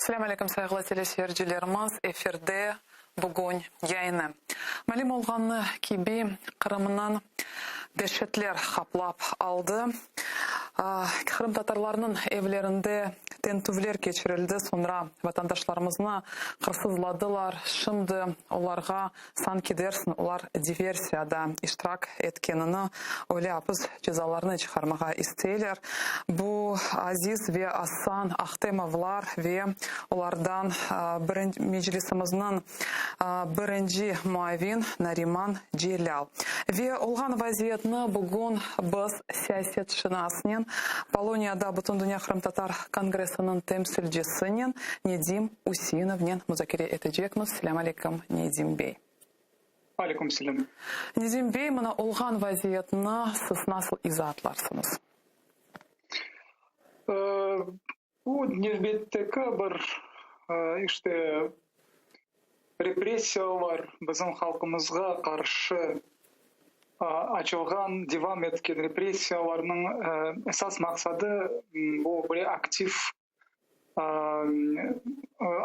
Selâm aleyküm, sayğılı teleseyircilerimiz, efirde Bugün yayını. Malüm olğanı kibi, Qırımnıñ deşetler qaplap aldı. Qırımtatarlarnıñ evlerinde tintüvler keçirildi, soñra vatandaşlarımıznı hırsızladılar. Şimdi olarğa Sanki dersiñ, olar diversiyada iştirak etkenini, öyle apis cezalarını çıqarmağa isteyler. Bu Aziz ve Asan Ahtemovlar ve olardan Meclisimizniñ birinci muavin Nariman Celâl. Ve olğan vaziyetni bugün biz siyasetşınasnen, Poloniyada Bütündünya qırımtatar kongressiniñ temsilcisinen Nedim Useinovnen muzakere etecekmiz. Selâm aleyküm, Nedim bey. Aleyküm selâm. Nedim bey, mına olğan vaziyetni siz nasıl izaatlarsıñız? Bu nevbetteki bir, işte, repressiyalar bizim halqımızğa qarşı açılğan, devam etken repressiyalarnıñ esas maqsadı bu böyle aktiv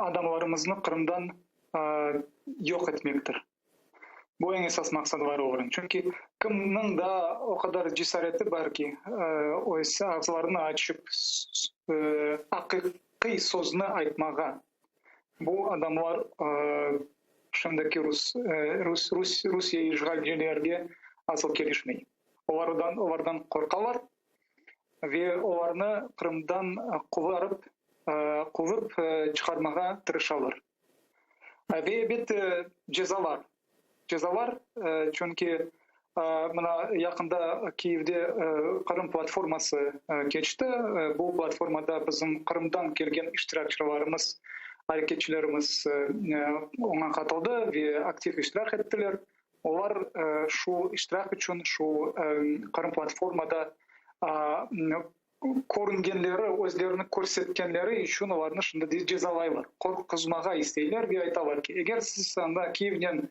adamlarımıznı Qırımdan yoq etmektir. Bu eñ esas maqsadı bar olarnıñ. Çünki kimniñ daa o qadar cesareti bar ki, öz ağızlarını açıp aqiqiy sözni aytmağa, bu adamlar şimdiki rus, rus, Rusiye işğalcilerge asıl kelişmey. Olardan, olardan qorqalar. Ve olarnı Qırımdan quvarıp, quvıp çıqarmağa tırışalar. Ve elbette cezalar. Cezalar, çünki mına yaqında Kiyevde Qırım platforması keçti. Bu platformada bizim Qırımdan kelgen iştirakçılarımız, areketçilerimiz oña qatıldı ve aktiv iştirak ettiler. Olar şu iştirak içün, şu Qırım platformada körüngenleri, özlerini körsetkenleri içün olarnı şimdi cezalaylar, qorquzmağa isteyler ve aytalar ki, eger siz anda Kiyevnen,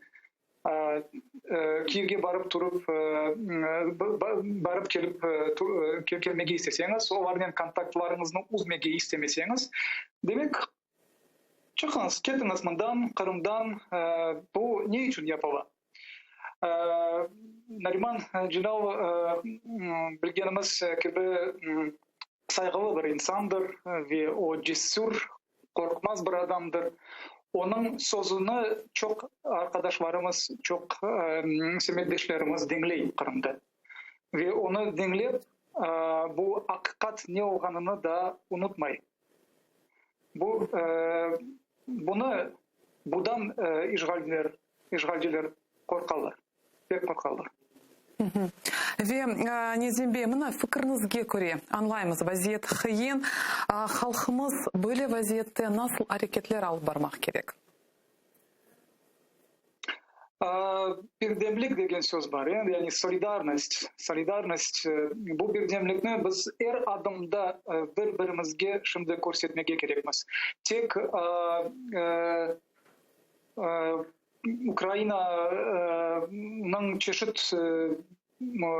Kiyevge barıp turıp, barıp kelip kelmege isteseñiz, olarnen kontaktlarıñıznı üzmege istemeseñiz, demek, Çıqıñız, ketiñiz mından, Qırımdan. Bu ne içün yapıla? Nariman Celâl, bilgenimiz kibi, sayğılı bir insandır ve o cesür, qorqmaz bir adamdır. Onıñ sözüni çoq arqadaşlarımız, çoq semetdeşlerimiz diñley Qırımda. Ve onı diñlep, bu aqiqat ne olğanını da unutmay. Bu, bunı, budan işğalciler, işğalciler qorqalar, pek qorqalar. Ve, Nezim bey, mına fikriñizge köre, añlaymız, vaziyet qıyın, halqımız böyle vaziyette nasıl areketler alıp barmaq kerek? Birdemlik degen söz bar, yani solidarnost, solidarnost, bu birdemlikni biz er adımda bir-birimizge şimdi körsetmege kerekmiz. Tek Ukrainanıñ çeşit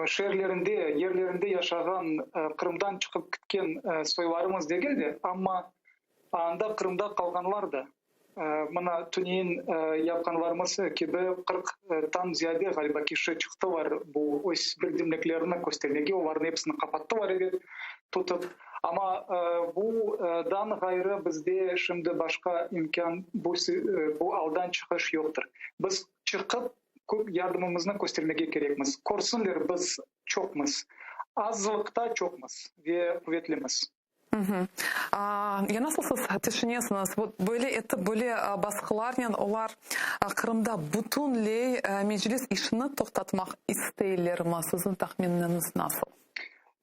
şeerlerinde, yerlerinde yaşağan, Qırımdan çıqıp ketken soylarımız degil de, amma anda Qırımda qalğanlar da. Mına tünevin yapqanlarımız kibi qırqtan ziyade, ğaliba, kişi çıqtılar bu öz birdemliklerini köstermege, olarnıñ episini qapattılar, ebet, tutıp. Amma budan ğayrı bizde şimdi başqa imkân, bu bu aldan çıqış yoqtır. Biz çıqıp yardımımıznı köstermege kerekmiz, körsünler biz çoqmız, azlıqta çoqmız ve quvetlimiz. Ya nasıl siz tüşünesiñiz, böyle etip, böyle basqılarnen olar Qırımda bütünley Meclis işini toqtatmaq isteylermi? Siziñ tahminiñiz nasıl?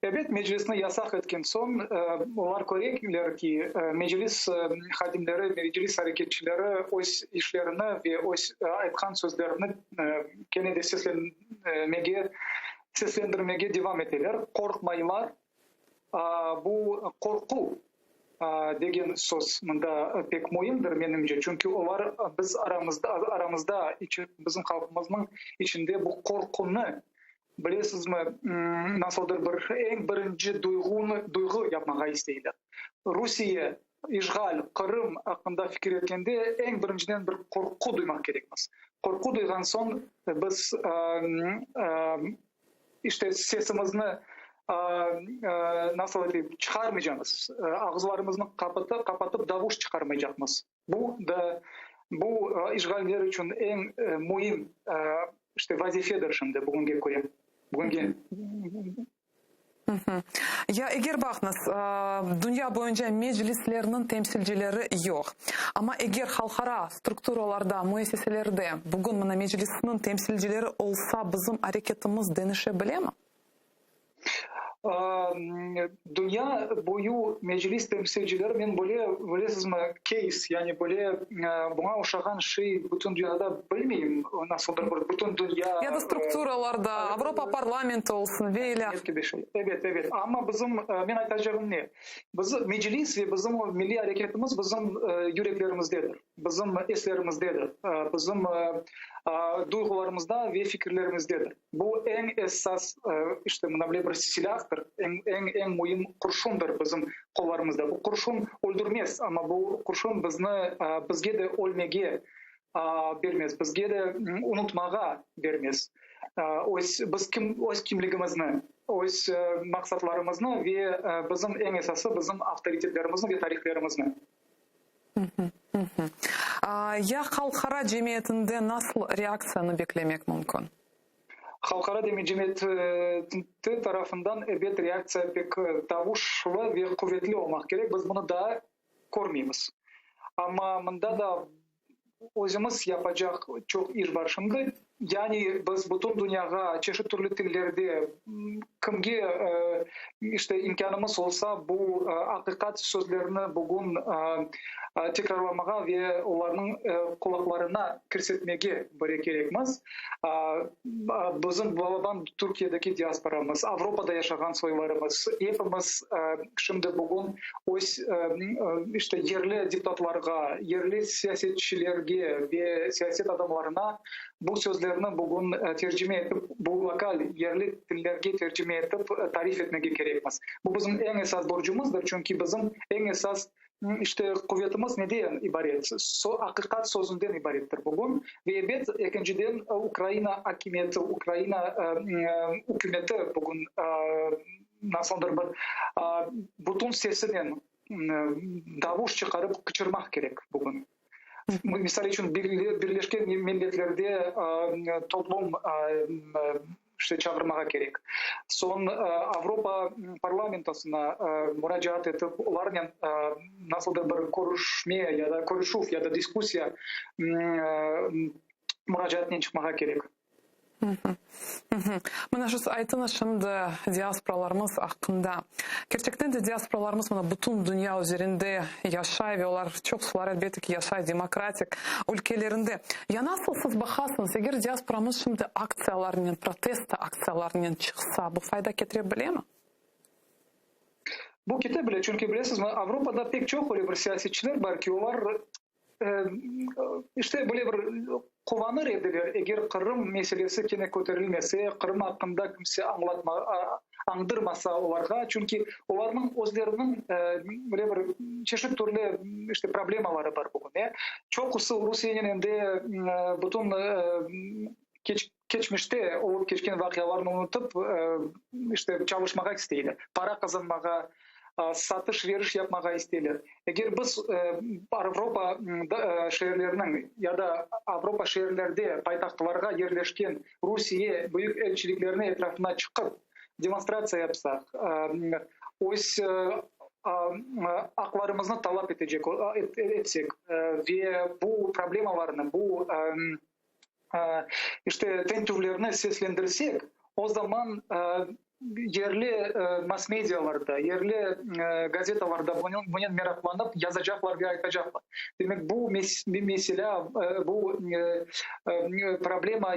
Ebet, Meclisni yasaq etken soñ, olar köreler ki, Meclis hadimleri, Meclis areketçileri öz işlerini ve öz aytqan sözlerini kene de seslenmege, seslendirmege devam eteler, qorqmaylar. Bu qorqu degen söz mında pek müimdir, menimce, çünki olar biz aramızda, aramızda, bizim halqımıznıñ içinde bu qorqunı, bilesizmi, nasıldır bir eñ birinci duyğunı, duyğu yapmağa isteyler. Rusiye. İşğal, Qırım aqqında fikir etkende, eñ birinciden bir qorqu duymaq kerekmiz. Qorqu duyğan soñ biz, işte, sesimizni, nasıl aytayım, çıqarmaycamız, ağızlarımıznı qapatıp davuş çıqarmaycaqmız. Bu da, bu işğalciler içün eñ müim, işte, vazifedir şimdi bugünge köre, bugünge. Ya eger baqıñız, dünya boyunca meclislerniñ temsilcileri yoq, amma eger halqara strukturalarda, müessiselerde bugün mına Meclisniñ temsilcileri olsa, bizim areketimiz deñişe bilemi? Dünya boyu Meclis temsilcileri, men böyle, bilesizmi, keys, yani böyle buña oşağan şey bütün dünyada bilmeyim, nasıldır bir bütün dünya. Ya da strukturalarda, Avropa parlamenti olsun ve ilâh. Kibi şey. Ebet, ebet. Amma bizim, men aytacağım ne? Biz, Meclis ve bizim milliy areketimiz bizim yüreklerimizdedir, bizim eslerimizdedir, bizim duyğularımızda ve fikirlerimizdedir. Bu eñ esas, işte, mına böyle bir silâhtır, eñ, eñ, eñ müim qurşundır bizim qollarımızda. Bu qurşun öldürmez, amma bu qurşun bizni, bizge de ölmege bermez, bizge de unutmağa bermez. Öz, biz kim, öz kimligimizni, öz maqsatlarımıznı ve bizim eñ esası bizim avtoritetlerimizni ve tarihlerimizni. Ya halqara cemiyetinde nasıl reaktsiyanı beklemek mümkün? Halqara cemiyeti tarafından, ebet, reaktsiya pek davuşlı ve quvetli olmaq kerek. Biz bunı daa körmeymiz. Amma mında da özümiz yapacaq çoq iş bar şimdi. Yani biz bütün dünyağa çeşit türlü tillerde kimge işte imkânımız olsa bu aqiqat sözlerini bugün tekrarlamağa ve olarnıñ qulaqlarına kirsetmege bile kerekmiz. Bizim balaban Türkiyedeki diasporamız, Avropada yaşağan soylarımız, epimiz şimdi bugün öz işte yerli deputatlarğa, yerli siyasetçilerge ve siyaset adamlarına bu sözlerni bugün tercime etip, bu lokal, yerli tillerge tercime etip tarif etmege kerekmiz. Bu bizim eñ esas borcumızdır, çünki bizim eñ esas işte quvetimiz neden ibaret? Aqiqat sözünden ibarettir bugün. Ve ebet, ekinciden, Ukraina akimiyeti, Ukraina ükümeti bugün nasıldır bir bütün sesinen davuş çıqarıp qıçırmaq kerek bugün. Misal içün, Birleşken Milletlerde toplum işte çağırmağa kerek. Soñ Avropa parlamentosına muracaat etip, olarnen nasıldır bir körüşme ya da körüşüv ya da diskussiya muracaatınen çıqmağa kerek. Mına şu aytıñız şimdi diasporalarımız aqqında. Kerçekten de diasporalarımız mına bütün dünya üzerinde yaşay ve olar çoqsular elbette ki yaşay demokratik ülkelerinde. Ya nasıl siz baqasıñız, eger diasporamız şimdi aktsiyalarnen, protesto aktsiyalarnen çıqsa, bu fayda ketire bilemi? Bu kete bile, çünki bilesizmi, Avropada pek çoq öyle bir siyasetçiler bar ki, olar İşte, böyle bir quvanır ediler, eger Qırım meselesi kene köterilmese, Qırım aqqında kimse añlatma, añdırmasa olarğa, çünki olarnıñ özleriniñ böyle bir çeşit türlü, işte, problemaları bar bugün, e. Çoqusı Rusiyenen endi bütün keçmişte olıp keçken vaqialarnı unutıp, işte, çalışmağa isteyler, para qazanmağa, satış-veriş yapmağa isteyler. Eger biz Avropa şeerleriniñ ya da Avropa şeerlerde paytahtlarğa yerleşken Rusiye büyük elçilikleriniñ etrafına çıqıp demonstratsiya yapsaq, öz aqlarımıznı talap etecek etsek ve bu problemalarnı, bu işte tentüvlerni seslendirsek, o zaman yerli mass-medialarda, yerli gazetalarda bunen meraqlanıp yazacaqlar ve aytacaqlar. Demek, bu mesele, bu problema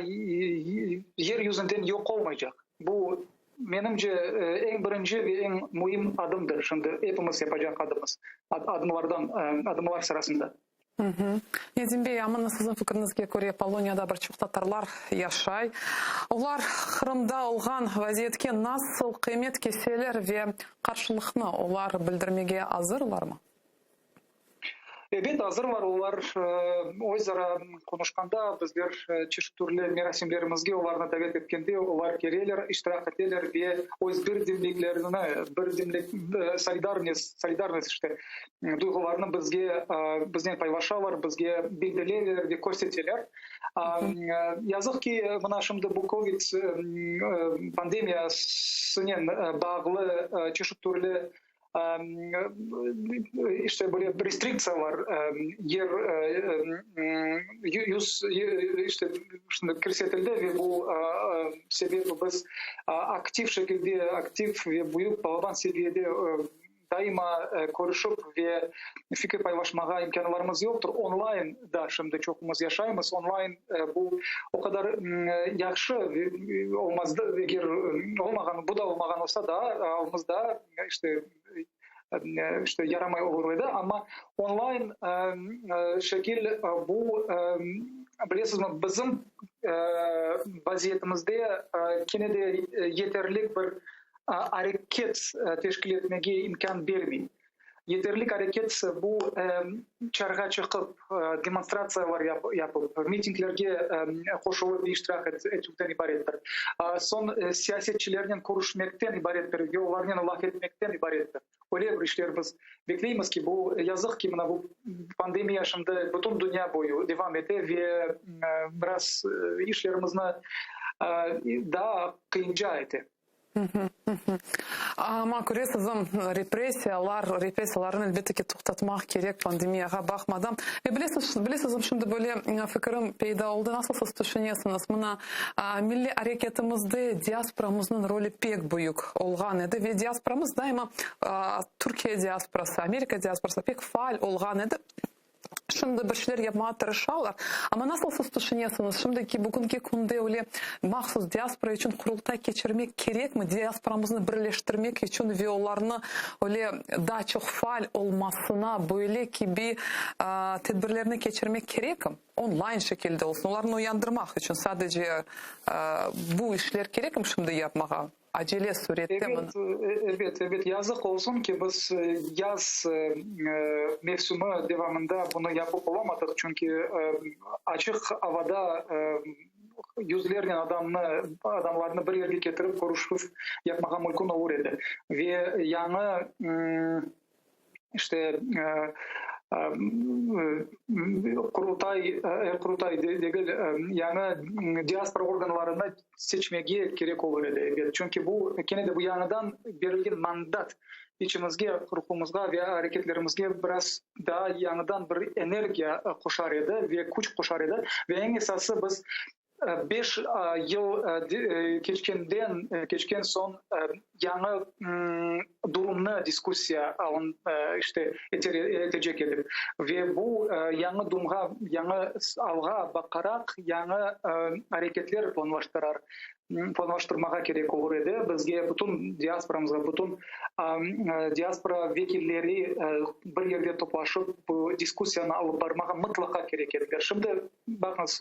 yer yüzünden yoq olmaycaq. Bu, menimce, eñ birinci ve eñ müim adımdır, şimdi epimiz yapacaq adımız, adımlardan, adımlar sırasında. Nedim bey, amma siziñ fikriñizge köre, Poloniyada bir çoq tatarlar yaşay. Olar Qırımda olğan vaziyetke nasıl qıymet keseler ve qarşılıqnı olar bildirmege azırlarmı? Ebet, azırlar, olar öz ara qonuşqanda, bizler çeşit türlü merasimlerimizge olarnı davet etkende, olar keleler, iştirak eteler ve öz birdemliklerini, birdemlik, solidarnost, solidarnost işte, duyğularını bizge, biznen paylaşalar, bizge bildireler ve körseteler. Yazıq ki, mına şimdi bu kovid pandemiyasınen bağlı çeşit türlü işte böyle restriktsiyalar yer yüz işte şimdi kirsetildi ve bu sebep biz aktiv şekilde aktiv ve büyük balaban seviyede daima körüşip ve fikir paylaşmağa imkânlarımız yoqtır. Onlayn da şimdi çoqumız yaşaymız. Onlayn bu o qadar yahşı olmazdı, eger olmağan, bu da olmağan olsa daa alımız daa işte işte yaramay olur edi. Amma onlayn şekil bu, bilesizmi, bizim vaziyetimizde kene de yeterlik bir areket teşkil etmege imkân bermey. Yeterlik areket bu çarğa çıqıp, demonstratsiyalar yapıp, mitinglerge qoşulıp iştirak etüvden ibarettir. Soñ siyasetçilernen körüşmekten ibarettir ve olarnen laf etmekten ibarettir. Öyle bir işler biz bekleymiz ki, bu yazıq ki, mına bu pandemiya şimdi bütün dünya boyu devam ete ve biraz işlerimizni daa qıyınca ete. Amma köresiz, repressiyalar, repressiyalarnı elbette ki toqtatmaq kerek pandemiyağa baqmadan. Ve bilesiz, bilesiz, şimdi böyle fikirim peyda oldı, nasıl siz tüşünesiñiz, mına milliy areketimizde diasporamıznıñ rolü pek büyük olğan edi ve diasporamız daima, Türkiye diasporası, Amerika diasporası pek faal olğan edi. Şimdi bir şeyler yapmağa tırışalar. Amma nasıl siz tüşünesiñiz, şimdiki, bugünki künde öyle mahsus diaspora içün qurultay keçirmek kerekmi, diasporamıznı birleştirmek içün ve olarnı öyle daa çoq faal olmasına böyle kibi tedbirlerni keçirmek kerekmi, onlayn şekilde olsun, olarnı uyandırmaq içün sadece bu işler kerekmi şimdi yapmağa? Acele sürette mına. Ebet, ebet, yazıq olsun ki, biz yaz mevsimi devamında bunı yapıp olamadıq, çünki açıq avada yüzlernen adamnı, adamlarnı bir yerge ketirip körüşüv yapmağa mümkün olur edi. Ve yañı İşte, Qurultay, Qurultay degil, yañı diaspora organlarını seçmege kerek olur edi, ebet. Çünki bu, kene de bu yañıdan berilgen mandat içimizge, ruhumızğa ve areketlerimizge biraz daa yañıdan bir energiya qoşar edi ve küç qoşar edi. Ve eñ esası biz Beş yıl keçkenden keçken soñ yañı durumnı diskussiya işte etecek edik. Ve bu yañı durumğa, yañı alğa baqaraq yañı areketler planlaştırar, planlaştırmağa kerek olur edi. Bizge, bütün diasporamızğa, bütün diaspora vekilleri bir yerde toplaşıp bu diskussiyanı alıp barmağa mıtlaqa kerek ediler. Şimdi Baqıñız,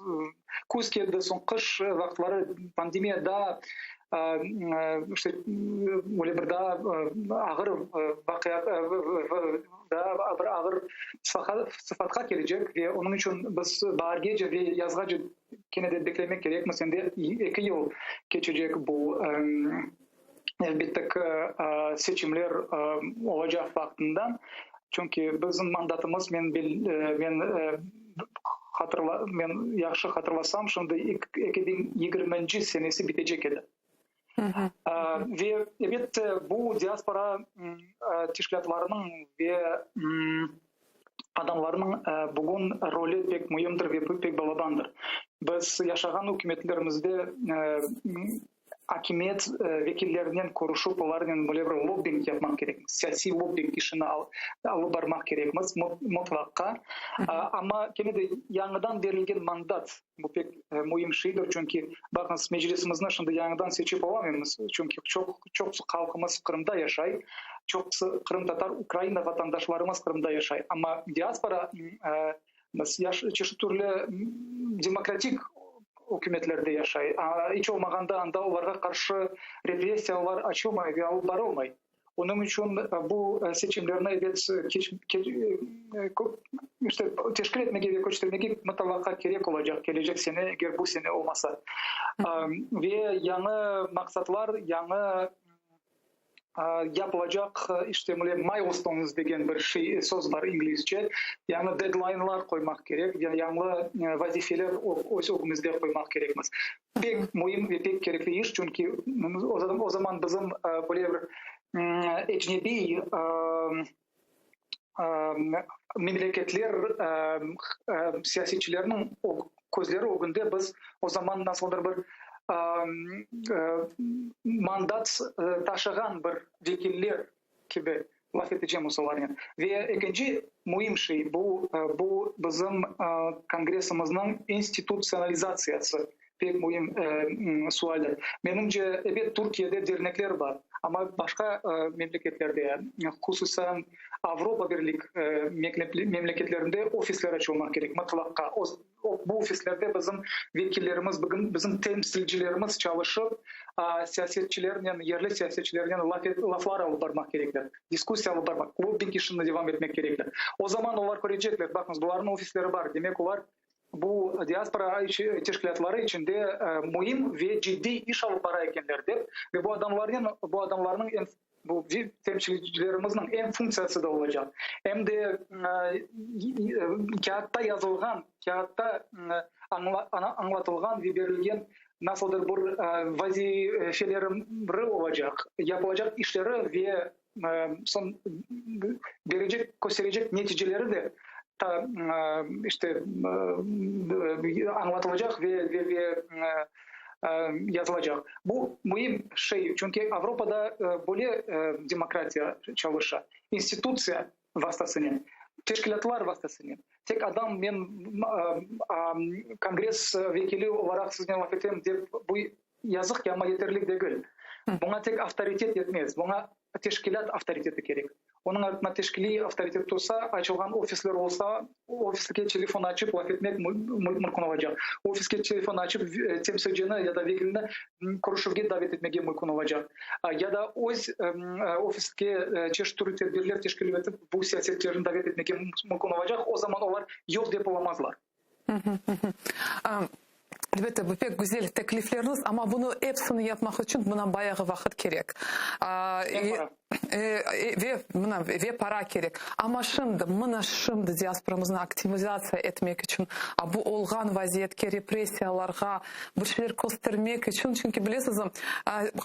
küz keldi, soñ qış vaqıtları pandemiya daa işte öyle bir daa ağır vaqia, daa bir ağır sıfatqa kelecek ve onıñ içün biz baargece ve yazğace kene de beklemek kerekmiz. Endi eki yıl keçecek bu elbette ki, seçimler olacaq vaqtından. Çünki bizim mandatımız, men men hatırla, men yahşı hatırlasam, şimdi 2020-nci senesi bitecek edi. Ve elbette bu diaspora teşkilâtlarınıñ ve adamlarnıñ bugün rolü pek müimdir ve pek balabandır. Biz yaşağan ükümetlerimizde akimiyet vekillerinen körüşip, olarnen böyle bir lobbing yapmaq kerekmiz, siyasiy lobbing işini alıp barmaq kerekmiz mıtlaqqa. Amma kene de yañıdan berilgen mandat, bu pek müim şeydir, çünki, baqıñız, Meclisimizni şimdi yañıdan seçip olamaymız, çünki çoq, çoqusı halqımız Qırımda yaşay, çoqusı qırımtatar, Ukraina vatandaşlarımız Qırımda yaşay, amma diaspora çeşit türlü demokratik ükümetlerde yaşay. İç olmağanda anda olarğa qarşı repressiyalar açılmay ve alıp barılmay. Onıñ içün bu seçimlerni, ebet, işte, teşkil etmege ve köçtermege mıtlaqa kerek olacaq kelecek sene, eger bu sene olmasa. Ve yañı maqsatlar, yañı yapılacaq, işte, mile milestones degen bir şey, söz bar inglizce, yañı dedlaynlar qoymaq kerek, yañı vazifeler öz ögümizde qoymaq kerekmiz. Pek müim ve pek kerekli iş, çünki o zaman bizim böyle bir ecnebiy memleketler siyasetçileriniñ közleri ögünde biz o zaman nasıldır bir mandat taşığan bir vekiller kibi laf etecemiz olarnen. Ve ekinci müim şey, bu, bu bizim Kongressimizniñ institutsionalizatsiyası pek müim sualdir. Menimce, ebet, Türkiyede dernekler bar, amma başqa memleketlerde, hususan Avropa Birlik memleketlerinde ofisler açılmaq kerek mıtlaqqa. Bu ofislerde bizim vekillerimiz, bizim temsilcilerimiz çalışıp, siyasetçilernen, yerli siyasetçilernen laflar alıp barmaq kerekler, diskussiya alıp barmaq, lobbing işini devam etmek kerekler. O zaman olar körecekler, baqıñız, bularnıñ ofisleri bar, demek olar bu diaspora teşkilâtları içinde müim ve ciddiy iş alıp bara ekenler dep, ve bu adamlarnen, bu adamlarnıñ Bu temsilcilerimizniñ em funktsiyası da olacaq, em de kâğıtta yazılğan, kâğıtta añlatılğan ve berilgen nasıldır bir vazifeleri olacaq, yapılacaq işleri ve soñ berecek, kösterecek neticeleri de işte añlatılacaq ve yazılacaq. Bu müim şey, çünki Avropada böyle demokratiya çalışa, institutsiya vastasınen, teşkilâtlar vastasınen. Tek adam, men kongress vekili olaraq siznen laf etem dep, bu yazıq ki, amma yeterli degil. Buña tek avtoritet yetmez, buña teşkilât avtoriteti kerek. Onıñ artına teşkiliy avtoritet tursa, açılğan ofisler olsa, ofiske telefon açıp laf etmek mümkün olacaq. Ofiske telefon açıp temsilcini ya da vekilini körüşüvge davet etmege mümkün olacaq. Ya da öz ofiske çeşit türlü tedbirler teşkil etip, bu siyasetçilerni davet etmege mümkün olacaq. O zaman olar yoq dep olamazlar. Elbette, bu pek güzel teklifleriñiz, amma bunı epsini yapmaq içün mına bayağı vaqıt kerek. Ve mına ve para kerek. Amma şimdi, mına şimdi diasporamıznı aktivizatsiya etmek içün, bu olğan vaziyetke, repressiyalarğa bir şeyler köstermek içün, çünki bilesiz,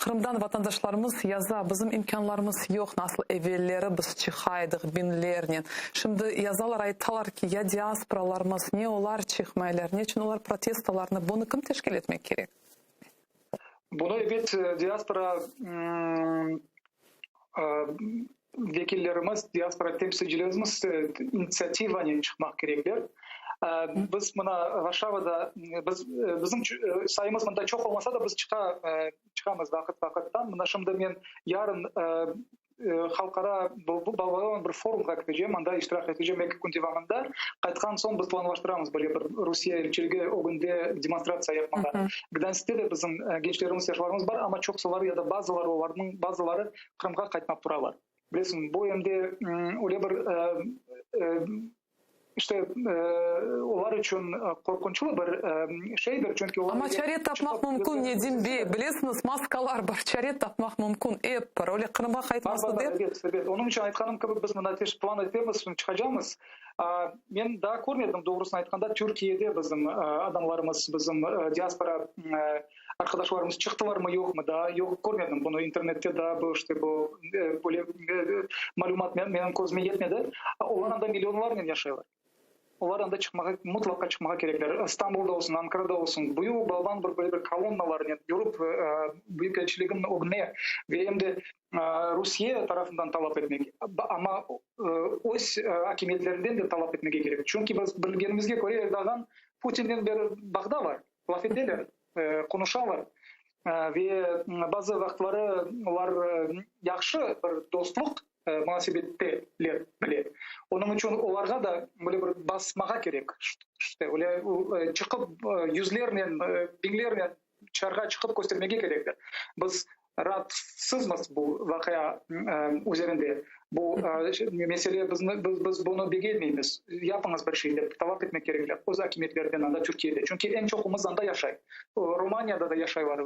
Qırımdan vatandaşlarımız yaza, bizim imkânlarımız yoq, nasıl evelleri biz çıqaydıq biñlernen. Şimdi yazalar, aytalar ki, ya diasporalarımız, ne olar çıqmaylar, neçün olar protestolarnı, bunı kim teşkil etmek kerek? Bunı, ebet, diaspora vekillerimiz, diaspora temsilcilerimiz initsiativanen çıqmaq kerekler. Biz mına Varşavada, biz, bizim sayımız mında çoq olmasa da, biz çıqa, çıqamız vaqıt-vaqıttan. Mına şimdi men yarın halqara balaban bir forumğa ketecem, anda iştirak etecem eki kün devamında. Qaytqan soñ biz planlaştıramız böyle bir Rusiye elçiligi ögünde demonstratsiya yapmağa. Gdanskte de bizim gençlerimiz, yaşlarımız bar, amma çoqsuları ya da bazıları olarnıñ bazıları Qırımğa qaytmap turalar. Bilesiñ, bu em de öyle bir İşte, olar içün qorqunçlı bir şeydir, çünki olar. Amma çare tapmaq mümkün, Nedim bey, bilesiñiz, maskalar bar, çare tapmaq mümkün, ep bir, öyle Qırımğa qaytması dep. Ebet, ebet, onıñ içün aytqanım kibi, biz mında plan etemiz, şimdi çıqacamız. Men daa körmedim, doğrusını aytqanda, Türkiyede bizim adamlarımız, bizim diaspora Arqadaşlarımız çıqtılarmı, yoqmı, daa yoq, körmedim bunı internette, daa bu, işte, bu, böyle malümat menim közüme yetmedi. Olar anda millionlarnen yaşaylar. Olar anda çıqmağa, mıtlaqa çıqmağa kerekler. İstanbulda olsun, Ankarada olsun, büyük balaban bir böyle bir kolonnalarnen yürip büyükelçiliginiñ ögüne ve em de Rusiye tarafından talap etmek, amma öz akimiyetlerinden de talap etmege kerek. Çünki biz bilgenimizge köre, Erdoğan Putinnen bir bağda var. Laf eteler, qonuşalar ve bazı vaqıtları olar yahşı bir dostluq munasebetteler bile. Onıñ içün olarğa da böyle bir basmağa kerek, işte, öyle çıqıp yüzlernen, biñlernen tışarığa çıqıp köstermege kerekler. Biz. Raatsızmız bu vaqia üzerinde. Bu mesele bizni, biz, biz bunı begenmeymiz, yapıñız bir şey dep talap etmek kerekler öz akimiyetlerden anda Türkiyede. Çünki eñ çoqumız anda yaşay. Romaniyada da yaşaylar.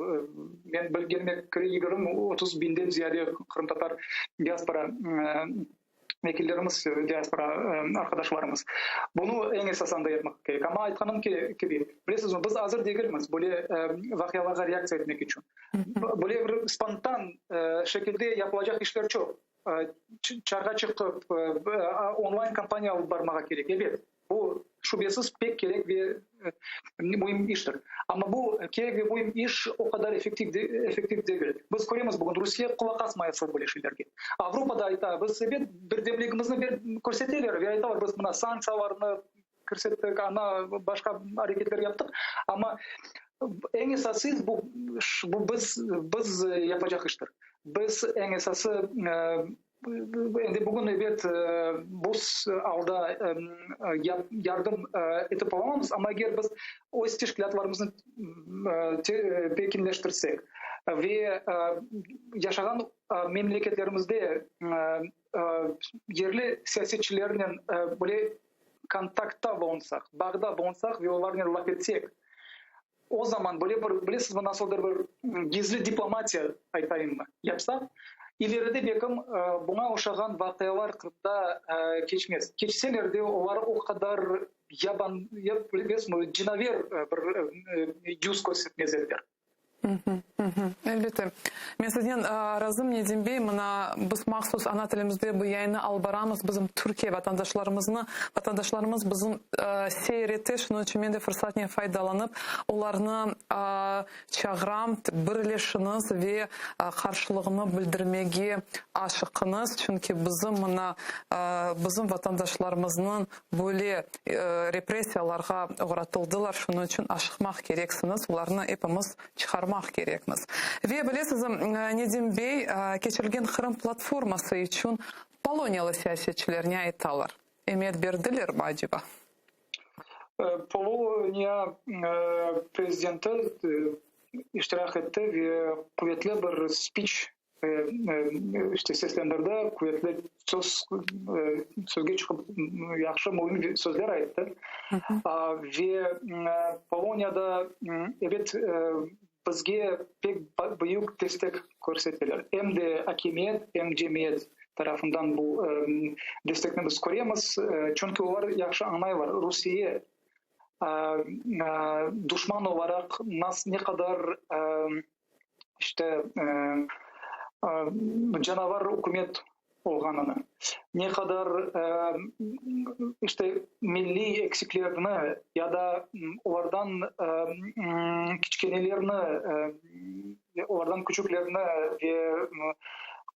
Men bilgenime köre 20, 30 biñden ziyade qırımtatar diaspora vekillerimiz, diaspora arqadaşlarımız. Bunı eñ esas anda yapmaq kerek. Amma aytqanım kibi, bilesizmi, biz azır degilmiz böyle vaqialarğa reaktsiya etmek içün. Böyle bir spontan şekilde yapılacaq işler çoq. Çarğa çıqıp, onlayn kampaniya alıp barmağa kerek, ebet. Bu, şübesiz, pek kerek ve müim iştir. Amma bu kerek ve müim iş o qadar effektiv effektiv degil. Biz köremiz, bugün Rusiye qulaq asmay asıl böyle şeylerge. Avropa da ayta, biz, ebet, birdemligimizni körseteler ve aytalar, biz mına sanktsiyalarnı kirsettik, ana başqa areketler yaptıq, amma eñ esası bu, bu biz, biz yapacaq iştir. Biz eñ esası Endi bugün, ebet, bu alda yardım etip olamamız, amma eger biz öz teşkilâtlarımıznı pekinleştirsek ve yaşağan memleketlerimizde yerli siyasetçilernen böyle kontaktta bulunsaq, bağda bulunsaq ve olarnen laf etsek, o zaman böyle bir, bilesizmi, nasıldır bir gizli diplomatiya aytayımmı, yapsaq, ileride belkim buña oşağan vaqialar Qırımda keçmez. Keçseler de, olar o qadar yaban, bilesizmi, cinaver bir yüz körsetmez ediler. Elbette. Men siznen razım, Nedim bey. Mına, biz mahsus ana tilimizde bu yayınnı alıp baramız. Bizim Türkiye vatandaşlarımıznı, vatandaşlarımız bizim seyir ete. Şunıñ içün men de fırsatnen faydalanıp, olarnı çağıram, birleşiñiz ve qarşılığını bildirmege aşıqıñız. Çünki bizim mına, bizim vatandaşlarımıznıñ Böyle repressiyalarğa oğratıldılar, şunıñ içün aşıqmaq kereksiñiz, olarnı epimiz çıqarmaq kerekmiz. Ve bilesiz, Nedim bey, keçirilgen Qırım platforması içün poloniyalı siyasetçiler ne aytalar? Emiyet berdilermi aceba? Poloniya prezidenti iştirak etti ve quvetli bir spiç işte seslendirdi, quvetli söz sözge çıqıp yahşı müim sözler ayttı. Ve Poloniyada, ebet, bizge pek büyük destek körseteler. Em de akimiyet, em cemiyet tarafından bu destekni biz köremiz. Çünki olar yahşı añlaylar, Rusiye duşman olaraq ne qadar işte canavar ükümet olğanını, ne qadar işte milliy eksiklerni ya da olardan kiçkenelerni, olardan küçüklerni ve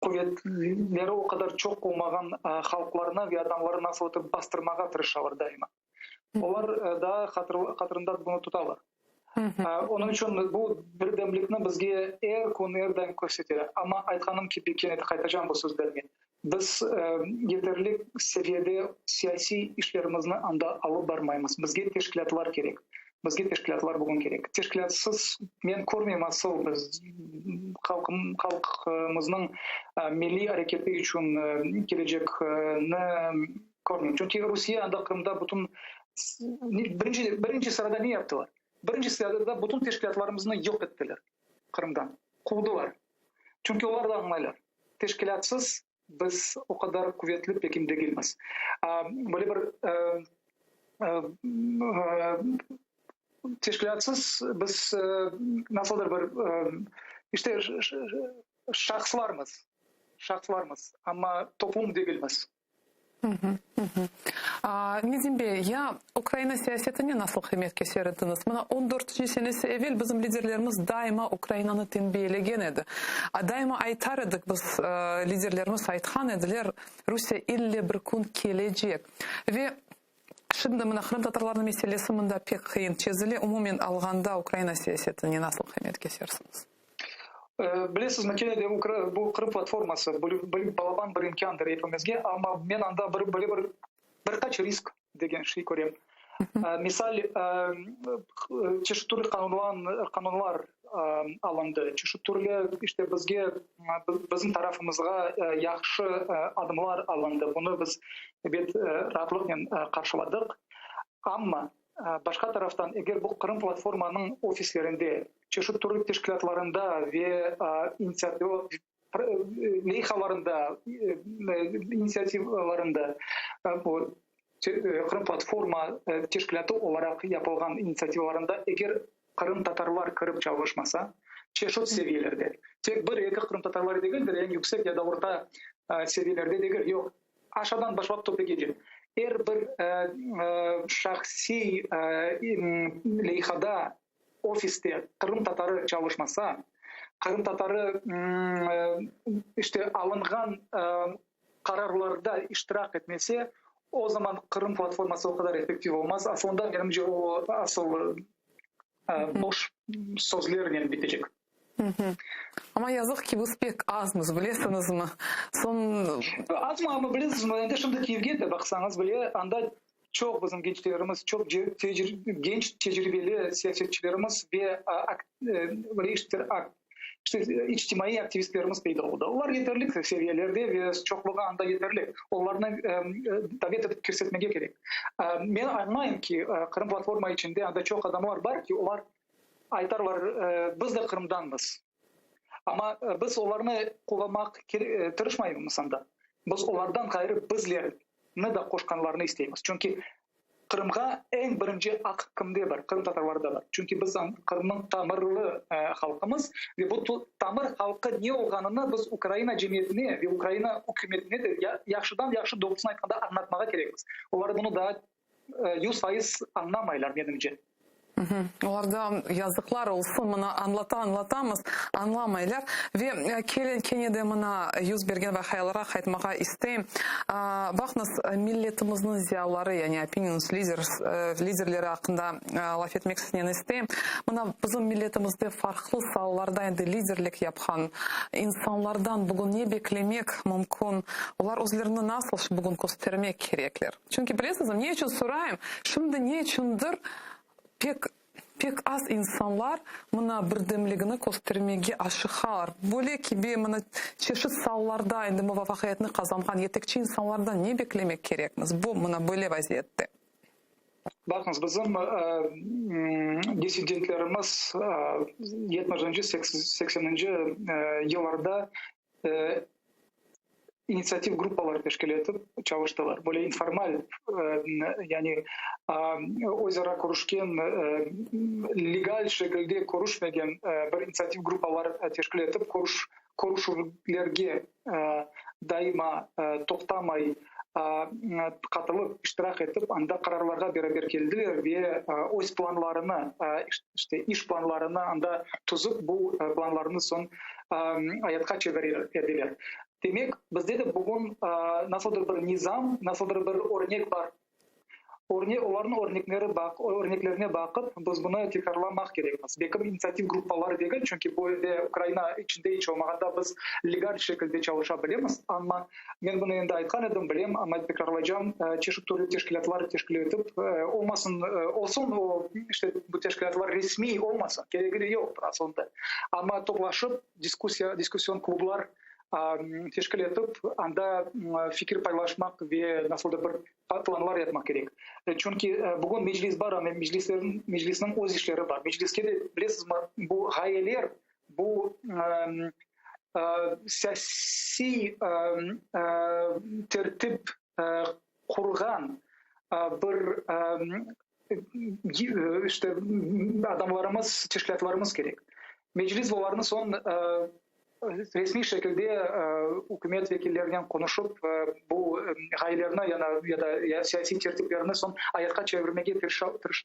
quvetleri o qadar çoq olmağan halqlarnı ve adamlarnı nasıl etip bastırmağa tırışalar daima. Olar daa hatırında bunı tutalar. Onıñ içün bu birdemlikni bizge er kün, er daim körseteler. Amma aytqanım kibi, kene de qaytacam bu sözlerge, biz yeterli seviyede siyasiy işlerimizni anda alıp barmaymız. Bizge teşkilâtlar kerek. Bizge teşkilâtlar bugün kerek. Teşkilâtsız men körmeyim asıl biz halqım, halqımıznıñ milliy areketi içün kelecekni Körmeyim. Çünki Rusiye anda Qırımda bütün birinci, birinci sırada ne yaptılar? Birinci sırada bütün teşkilâtlarımıznı yoq ettiler Qırımdan, quvdılar. Çünki olar da añlaylar, teşkilâtsız biz o qadar quvetli pekim degilmiz. Böyle bir teşkilâtsız biz nasıldır bir işte şahıslarmız, şahıslarmız, amma toplum degilmiz. Nedim bey, ya Ukraina siyasetine nasıl qıymet keser ediñiz? Mına on dörtünci senesi evel bizim liderlerimiz daima Ukrainanı tenbiyelegen edi. Daima aytar edik biz, liderlerimiz aytqan ediler, Rusiye ille bir kün kelecek. Ve şimdi mına qırımtatarlarnıñ meselesi mında pek qıyın çezile. Umumen alğanda Ukraina siyasetine nasıl qıymet kesersiñiz? Bilesizmi, kene de bu Qırım platforması balaban bir imkândır epimizge, amma men anda bir böyle bir bir qaç risk degen şey körem. Misal, çeşit türlü qanunlar. alındı, çeşit türlü işte bizge, bizim tarafımızğa yahşı adımlar alındı, bunı biz, ebet, raatlıqnen qarşıladıq. Amma, başqa taraftan, eger bu Qırım platformanıñ ofislerinde, çeşit türlü teşkilâtlarında ve leyhalarında, initsiativalarında, bu Qırım platforma teşkilâtı olaraq yapılğan initsiativalarında eger qırımtatarlar kirip çalışmasa, çeşit seviyelerde, tek bir-eki qırımtatarlar degildir, eñ yüksek ya da orta seviyelerde degil, yoq, aşağıdan başlap töpegece, er bir şahsiy leyhada, ofiste qırımtatarı çalışmasa, qırımtatarı işte alınğan qararlarda iştirak etmese, o zaman Qırım platforması o qadar effektiv olmaz. Asılında, menimce, o asıl boş sözlernen bitecek. Amma yazıq ki, biz pek azmız, bilesiñizmi? Soñ. Azmı, amma bilesizmi, endi şimdi Kiyevge de baqsañız bile, anda çoq bizim gençlerimiz, çoq genç tecribeli siyasetçilerimiz ve işte içtimaiy aktivistlerimiz peyda oldı. Olar yeterli seviyelerde ve çoqluğı anda yeterli. Olarnı davet etip kirsetmege kerek. Men añlayım ki, Qırım platforma içinde anda çoq adamlar bar ki, olar aytarlar, biz de Qırımdanmız. Amma biz olarnı qullanmaq tırışmaymız anda. Biz olardan ğayrı bizlerni de qoşqanlarını isteymiz. Çünki Qırımğa eñ birinci aq kimde bar? Qırımtatarlarda bar. Çünki biz Qırımnıñ tamırlı halqımız ve bu tamır halqı ne olğanını biz Ukraina cemiyetine ve Ukraina ükümetine de yahşıdan-yahşı, doğrusını aytqanda, añlatmağa kerekmiz. Olar bunı daa 100% añlamaylar, menimce. Olarda yazıqlar olsun, mına añlata añlatamız, añlamaylar. Ve keliñ kene de mına yüz bergen vaqialarğa qaytmağa isteyim. Baqıñız, milletimizniñ ziyalıları, yani opinions leaders, liderleri aqqında laf etmek siznen isteyim. Mına bizim milletimizde farqlı saalarda endi liderlik yapqan insanlardan bugün ne beklemek mümkün? Olar özlerini nasıl bugün köstermek kerekler? Çünki bilesiñizmi, ne içün sorayım, şimdi ne içündir pek, pek az insanlar mına birdemligini köstermege aşıqalar. Böyle kibi mına çeşit saalarda endi muvafaqiyetni qazanğan yetekçi insanlardan ne beklemek kerekmiz bu mına böyle vaziyette? Baqıñız, bizim dissidentlerimiz yetmişinci, sekseninci yıllarda initsiativ gruppalar teşkil etip çalıştılar. Böyle informal, yani öz ara körüşken, legal şekilde körüşmegen bir initsiativ gruppalar teşkil etip körüşüvlerge daima toqtamay qatılıp, iştirak etip, anda qararlarğa beraber keldiler ve öz planlarını, işte iş planlarını anda tüzip, bu planlarnı soñ ayatqa çevirir ediler. Demek, bizde de bugün nasıldır bir nizam, nasıldır bir örnek bar. Örne, olarnıñ örnekleri baq, örneklerine baqıp, biz bunı tekrarlamaq kerekmiz. Belki initsiativ gruppaları degil, çünki bu elde Ukraina içinde iç olmağanda biz legal şekilde çalışa bilemiz, amma men bunı endi aytqan edim, bilem, amma tekrarlaycam, çeşit türlü teşkilâtlar teşkil etip, olmasın, olsun o, işte, bu teşkilâtlar resmiy olmasın, keregi de yoqtır asılında, amma toplaşıp, diskussiya, diskussion klublar teşkil etip, anda fikir paylaşmaq ve nasıldır bir planlar yapmaq kerek. Çünki bugün Meclis bar, amma Meclisniñ öz işleri bar. Mecliske de, bilesizmi, bu ğayeler, bu siyasiy tertip qurğan bir işte adamlarımız, teşkilâtlarımız kerek. Meclis olarnı soñ resmiy şekilde ükümet vekillerinen qonuşıp, bu ğayelerni ya da siyasiy tertiplerni soñ ayatqa çevirmege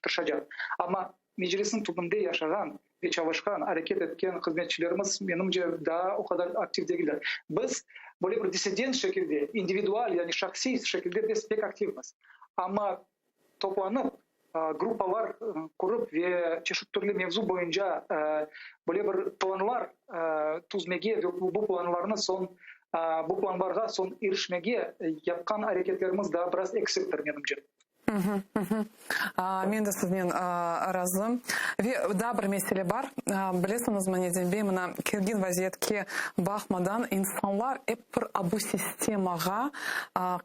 tırışacaq. Amma Meclisniñ tübünde yaşağan ve çalışqan, areket etken hızmetçilerimiz, menimce, daa o qadar aktiv degiller. Biz böyle bir dissident şekilde, individual, yani şahsiy şekilde biz pek aktivmiz. Amma toplanıp, gruppalar qurıp ve çeşit türlü mevzu boyunca böyle bir planlar tüzmege ve bu planlarnı soñ, bu planlarğa soñ irişmege yapqan areketlerimiz daa biraz eksiktir, menimce. Men de siznen razım. Ve daa bir mesele bar. Bilesiñizmi, Nedim bey, mına kergin vaziyetke baqmadan, insanlar ep bir bu sistemağa,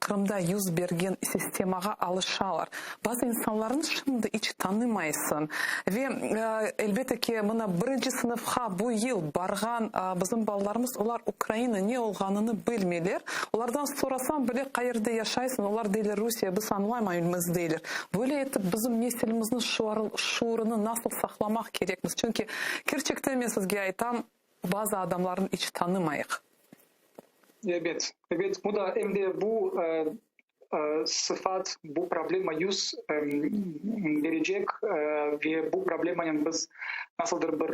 Qırımda yüz bergen sistemağa alışalar. Bazı insanlarnı şimdi iç tanımaysıñ. Ve, elbette ki, mına birinci sınıfqa bu yıl barğan bizim balalarımız, olar Ukraina ne olğanını bilmeyler. Olardan sorasañ bile, qayerde yaşaysıñ, olar deyler, Rusiye, biz añlamaymız, deyler. Böyle etip bizim nesilimizniñ şuurını nasıl saqlamaq kerekmiz? Çünki, kerçekten men sizge aytam, bazı adamlarnı iç tanımayıq. Ebet, ebet, bu da em de bu sıfat, bu problema yüz berecek ve bu problemanen biz nasıldır bir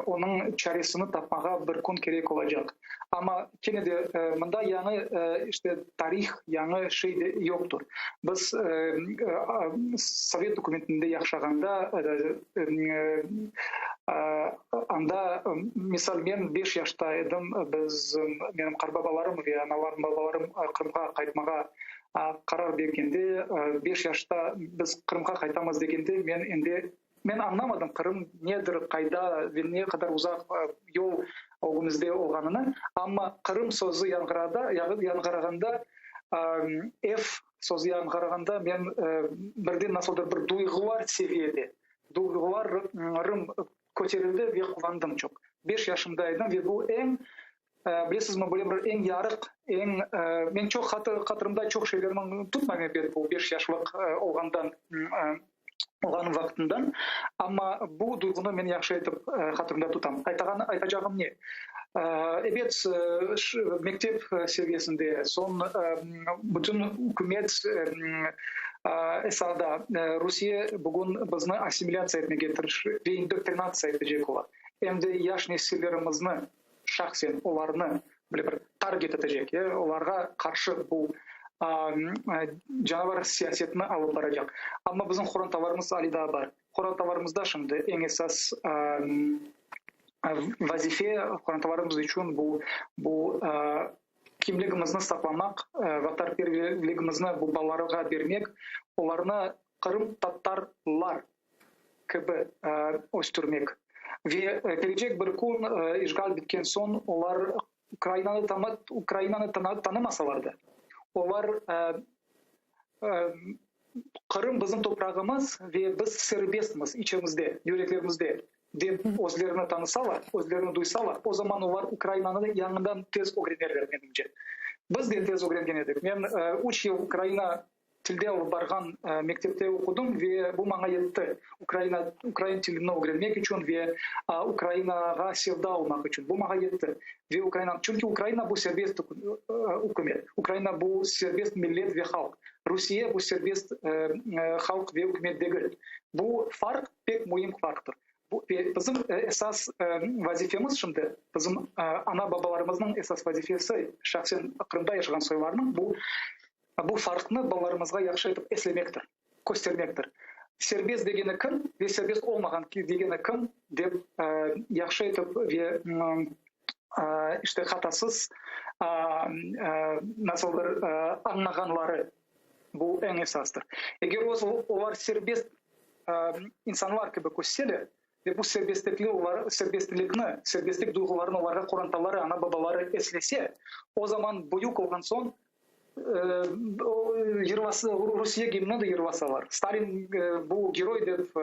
onıñ çaresini tapmağa bir kün kerek olacaq. Amma kene de mında yañı işte tarih, yañı şey de yoqtur. Biz Sovet ükümetinde yaşağanda anda, misal, men beş yaşta edim, biz, menim qartbabalarım ve analarım, babalarım Qırımğa qaytmağa qarar bergende, beş yaşta biz Qırımğa qaytamız degende, men endi, men añlamadım Qırım nedir, qayda ve ne qadar uzaq yol ögümizde olğanını, amma Qırım sözü yañğırağanda, ev sözü yañğırağanda men birden nasıldır bir duyğular seviyede, duyğularım köterildi ve quvandım çoq. Beş yaşımda edim ve bu eñ, bilesizmi, böyle bir eñ yarıq, eñ, men çoq hatırımda çoq şeylerni tutmayım ebet bu beş yaşlıq olğandan, olğanım vaqtından, amma bu duyğunı men yahşı etip hatırımda tutam. Aytağan, aytacağım ne? Ebet, mektep seviyesinde, soñ bütün ükümet esada Rusiye bugün bizni assimilâtsiya etmege tırışa ve indoktrinatsiya etecek ola. Em de yaş nesillerimizni, şahsen olarnı böyle bir target etecek, olarğa qarşı bu canavar siyasetini alıp baracaq. Amma bizim qorantalarımız ali daa bar. Qorantalarımızda şimdi eñ esas vazife qorantalarımız içün bu, bu kimligimizni saqlamaq, vatanperverligimizni bu balalarğa bermek, olarnı qırımtatarlar kibi östürmek. Ve kelecek bir kün işğal bitken soñ olar Ukrainanı Ukrainanı tanımasalar da, olar Qırım bizim toprağımız ve biz serbestmiz içimizde, yüreklerimizde dep özlerini tanısalar, özlerini duysalar, o zaman olar Ukrainanı yañıdan tez ögrenerler, menimce. Biz de tez ögrengen edik. Men üç yıl Ukraina tilde alıp barğan mektepte oqudım ve bu maña yetti, ukraina, ukrain tilini ögrenmek içün ve Ukrainağa sevda olmaq içün. Bu maña yetti. Ve Ukraina, çünki Ukraina bu serbest ükümet, Ukraina bu serbest millet ve halq, Rusiye bu serbest halq ve ükümet degil. Bu farq pek müim farqtır. Bu, ve bizim esas vazifemiz şimdi, bizim ana-babalarımıznıñ esas vazifesi, şahsen Qırımda yaşağan soylarnıñ, bu Bu farqnı balalarımızğa yahşı etip eslemektir, köstermektir. Serbest degeni kim ve serbest olmağan degeni kim dep yahşı etip ve işte hatasız nasıldır añlağanları bu eñ esastır. Eger olar serbest insanlar kibi kösseler ve bu serbestlikni olar serbestlikni, serbestlik duyğularını olarğa qorantaları, ana-babaları eslese, o zaman büyük olğan soñ Yırlası, Rusiye gimni de yırlasalar, Stalin bu geroy dep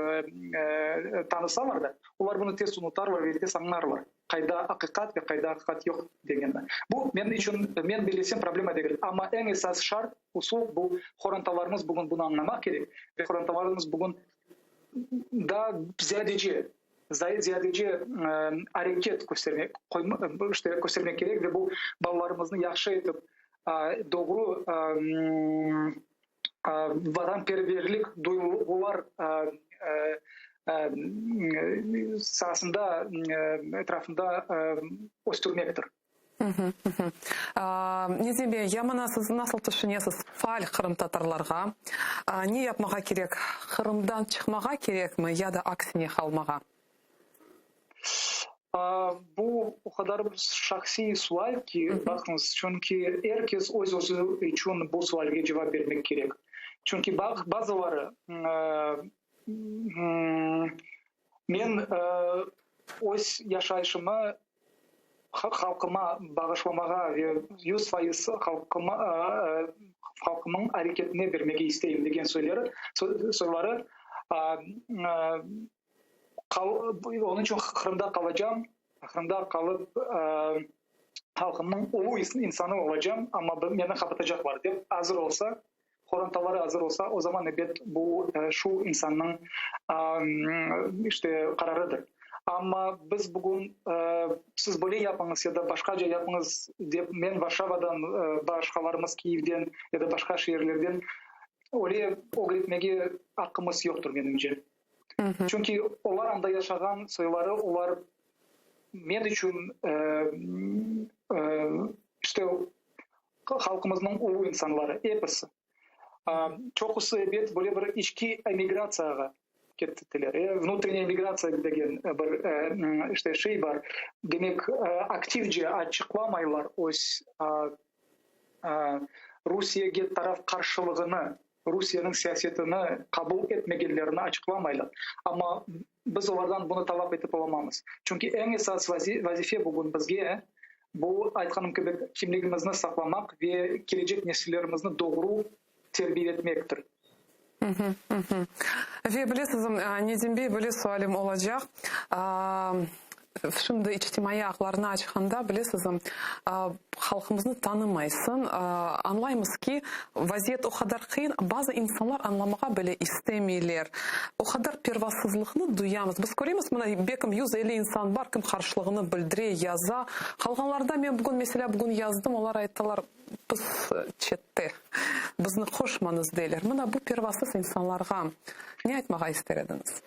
tanısalar da, olar bunı tez unutarlar ve tez añlarlar, qayda aqiqat ve qayda aqiqat yoq degenni. Bu, menim içün, men bellesem, problema degil. Amma eñ esas şart, usul, bu qorantalarımız bugün bunı añlamaq kerek ve qorantalarımız bugün daa ziyadece, ziyadece areket köstermek, işte, köstermek kerek ve bu balalarımıznı yahşı etip, doğru vatanperverlik duyğular saasında, etrafında östürmektir. Nezim bey, ya mına siz nasıl tüşünesiz, faal qırımtatarlarğa ne yapmağa kerek, Qırımdan çıqmağa kerekmi ya da aksine qalmağa? Bu o qadar şahsiy sual ki, baqıñız, çünki er kes öz-özü içün bu sualge cevap bermek kerek. Çünki bazıları men öz yaşayışımı halqıma bağışlamağa ve 100% halqıma halqımnıñ areketine bermege isteyim degen soyları soyları onıñ içün Qırımda qalacam, Qırımda qalıp halqımnıñ ulu insanı olacam, amma meni qapatacaqlar dep azır olsa, qorantaları azır olsa, o zaman ebet bu şu insannıñ işte qararıdır. Amma biz bugün siz böyle yapıñız ya da başqaca yapıñız dep men Varşavadan, başqalarımız Kiyevden ya da başqa şeerlerden öyle ögretmege aqqımız yoqtır menimce. Çünki olar anda yaşağan soyları, olar men içün işte halqımıznıñ ulu insanları, episi. Çoqusı, ebet, böyle bir içki emigratsiyağa kettiler. Vnutrenniya emigratsiya degen bir işte şey bar. Demek, aktivce açıqlamaylar öz Rusiyege taraf qarşılığını, Rusiyeniñ siyasetini qabul etmegenlerini açıqlamaylar. Amma biz olardan bunı talap etip olamamız. Çünki eñ esas vazife bugün bizge, bu, aytqanım kibi, kimligimizni saqlamaq ve kelecek nesillerimizni doğru terbiye etmektir. Ve bilesiz, Nedim bey, böyle sualim olacaq. Şimdi içtimaiy ağlarnı açqanda, bilesiz, halqımıznı tanımaysıñ. Añlaymız ki, vaziyet o qadar qıyın, bazı insanlar añlamağa bile istemeyler. O qadar pervasızlıqnı duyamız. Biz köremiz, mına, belkim 150 insan bar, kim qarşılığını bildire, yaza. Qalğanlarda men bugün, meselâ, bugün yazdım, olar ayttılar, biz çette, bizni qoşmañız, deyler. Mına bu pervasız insanlarğa ne aytmağa ister ediñiz?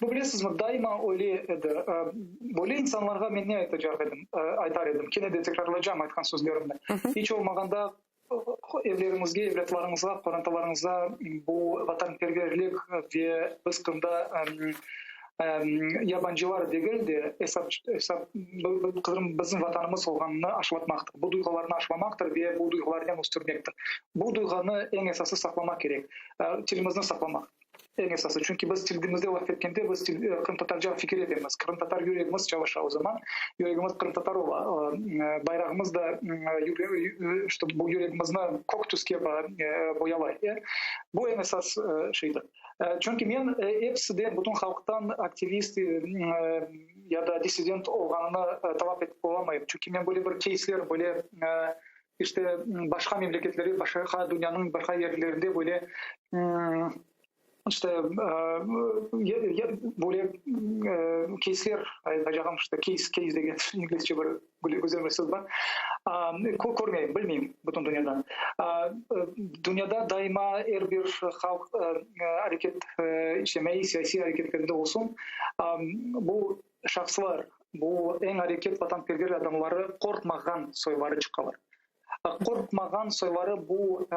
Bu, bilesizmi, daima öyle edi. Böyle insanlarğa men ne aytacaq edim, aytar edim, kene de tekrarlaycam aytqan sözlerimni. İç olmağanda evleriñizge, evlâtlarıñızğa, qorantalarıñızğa bu vatanperverlik ve biz Qırımda yabancılar degil de, esap, esap, Qırım bizim vatanımız olğanını aşılatmaqtır. Bu duyğularnı aşılamaqtır ve bu duyğularnen östürmektir. Bu duyğanı eñ esası saqlamaq kerek, tilimizni saqlamaq. Eñ esası, çünki biz tilimizde laf etkende, biz qırımtatarca fikir etemiz, qırımtatar yüregimiz çalışa o zaman, yüregimiz qırımtatar ola, bayrağımız da işte bu yüregimizni kök tüske boyalay. Bu eñ esas şeydir. Çünki men episi de bütün halqtan aktivist ya da dissident olğanını talap etip olamayım. Çünki men böyle bir keysler, böyle İşte, başqa memleketlerde, başqa dünyanıñ başqa yerlerinde böyle, işte, böyle keysler, aytacağım, işte, keys, keys degen inglizce bir güzel bir söz bar, körmeyim, bilmeyim bütün dünyada. Dünyada daima er bir halq areket, içtimaiy, siyasiy areketlerinde olsun, bu Şahslar, bu eñ areket vatanperver adamları qorqmağan soyları çıqalar. Qorqmağan soyları bu,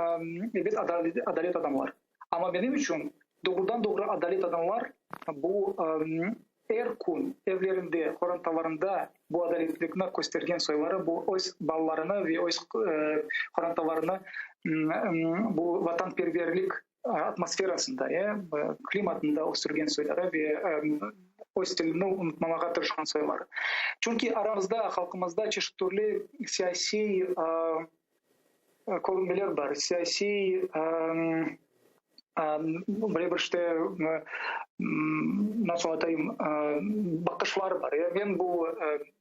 ebet, adalet adamlar. Amma menim içün doğrudan-doğru adalet adamlar bu er kün evlerinde, qorantalarında bu adaletlikni köstergen soyları, bu öz balalarını ve öz qorantalarını bu vatanperverlik atmosferasında, klimatında östürgen soyları ve öz tilini unutmamağa tırışqan soyları. Çünki aramızda, halqımızda çeşit türlü siyasiy körünmeler bar, siyasiy böyle bir işte, nasıl aytayım, baqışlar bar. Men bu